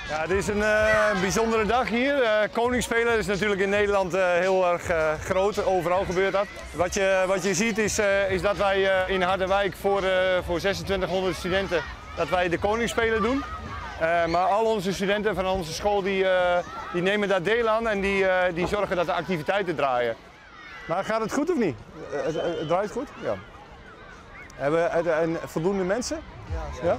Ja, het is een bijzondere dag hier. Koningsspelen is natuurlijk in Nederland heel erg groot. Overal gebeurt dat. Wat je ziet is dat wij in Harderwijk voor 2600 studenten dat wij de Koningsspelen doen. Maar al onze studenten van onze school die nemen daar deel aan en die zorgen dat de activiteiten draaien. Maar gaat het goed of niet? Het draait goed? Ja. Hebben we voldoende mensen? Ja. Ja?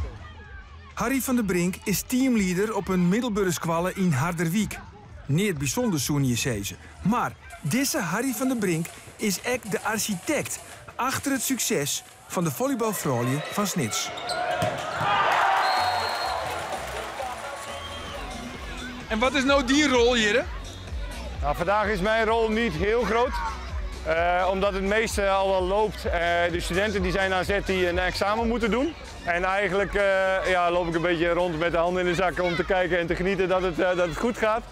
Harry van der Brink is teamleader op in middelbere skoalle yn Harderwyk. Neat bysûnders soene je sizze. Mar dizze Harry van der Brink is ek de arsjitekt achter it sukses fan de follybalfroulju fan Snits. En wat is no dyn rol hjir? Nou, vandaag is mijn rol niet heel groot. Omdat het meeste al wel loopt. De studenten die zijn aan zet die een examen moeten doen. En eigenlijk ja, loop ik een beetje rond met de handen in de zak om te kijken en te genieten dat het goed gaat.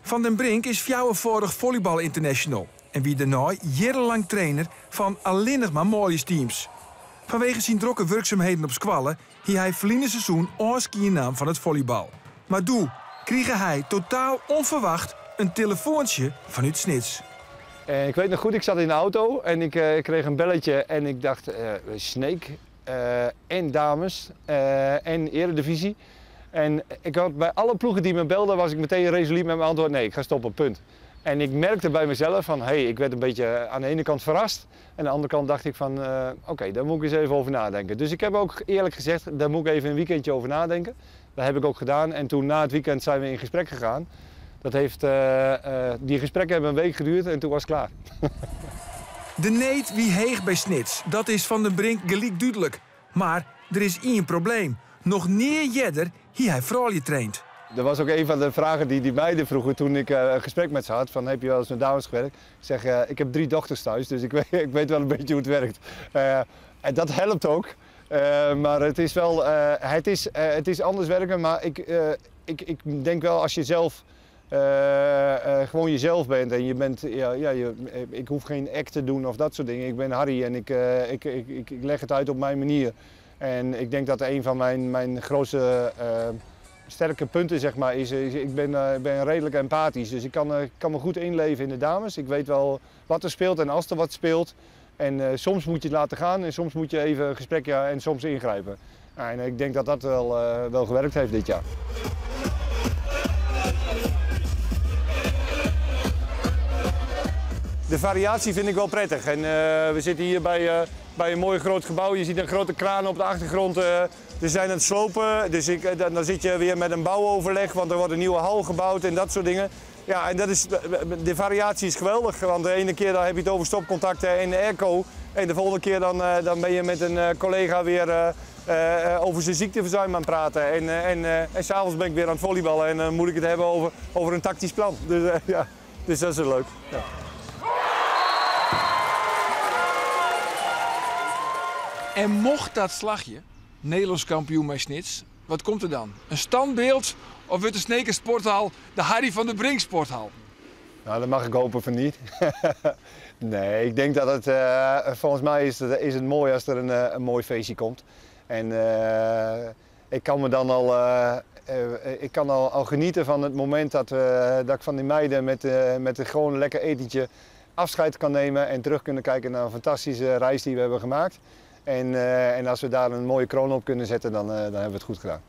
Van den Brink is fjouwerfâldich volleybal international. En wie dêrnei jierrenlang trainer fan allinnich mar manljusteams. Fanwege syn drokke wurksumheden op skoalle hie hy ferline seizoen ôfskie naam fan it follybal. Mar doe krige hy totaal ûnferwacht in telefoantsje fanút Snits. Ik weet nog goed, ik zat in de auto en ik kreeg een belletje en ik dacht, Sneek en dames en eredivisie. En ik had bij alle ploegen die me belden, was ik meteen resoluut met mijn antwoord, nee, ik ga stoppen, punt. En ik merkte bij mezelf van, hey, ik werd een beetje aan de ene kant verrast. En aan de andere kant dacht ik van, oké, daar moet ik eens even over nadenken. Dus ik heb ook eerlijk gezegd, daar moet ik even een weekendje over nadenken. Dat heb ik ook gedaan en toen na het weekend zijn we in gesprek gegaan. Die gesprekken hebben een week geduurd en toen was het klaar. De need wie heech by Snits, dat is Van den Brink gelyk dúdlik. Mar der is ien probleem. Noch nea earder hie hy froulju traind. Dat was ook een van de vragen die die meiden vroegen toen ik een gesprek met ze had. Van, heb je wel eens met dames gewerkt? Ik zeg, ik heb 3 dochters thuis, dus ik weet wel een beetje hoe het werkt. En dat helpt ook. Maar het is wel, het is anders werken, maar ik denk wel als je zelf gewoon jezelf bent en je bent, ja, ja, je, ik hoef geen act te doen of dat soort dingen. Ik ben Harry en ik leg het uit op mijn manier. En ik denk dat een van mijn grootste sterke punten, zeg maar, is ik ben redelijk empathisch. Dus ik kan me goed inleven in de dames. Ik weet wel wat er speelt en als er wat speelt. En soms moet je het laten gaan en soms moet je even een gesprek, ja, en soms ingrijpen. En ik denk dat dat wel gewerkt heeft dit jaar. De variatie vind ik wel prettig. En we zitten hier bij een mooi groot gebouw. Je ziet een grote kraan op de achtergrond. Ze zijn aan het slopen, dus dan zit je weer met een bouwoverleg, want er wordt een nieuwe hal gebouwd en dat soort dingen. Ja, en de variatie is geweldig, want de ene keer dan heb je het over stopcontacten en de airco. En de volgende keer dan ben je met een collega weer over zijn ziekteverzuim aan het praten. En 's avonds ben ik weer aan het volleyballen en dan moet ik het hebben over een tactisch plan. Dus dat is leuk. Ja. En mocht dat slagje, Nederlands kampioen bij Snits, wat komt er dan? Een standbeeld of wordt de Sneker Sporthal de Harry van der Brink Sporthal? Nou, dat mag ik hopen van niet. Nee, ik denk dat het, volgens mij is het mooi als er een mooi feestje komt. En ik kan me dan al ik kan al, al genieten van het moment dat ik van die meiden met een gewoon lekker etentje afscheid kan nemen en terug kunnen kijken naar een fantastische reis die we hebben gemaakt. En als we daar een mooie kroon op kunnen zetten, dan hebben we het goed gedaan.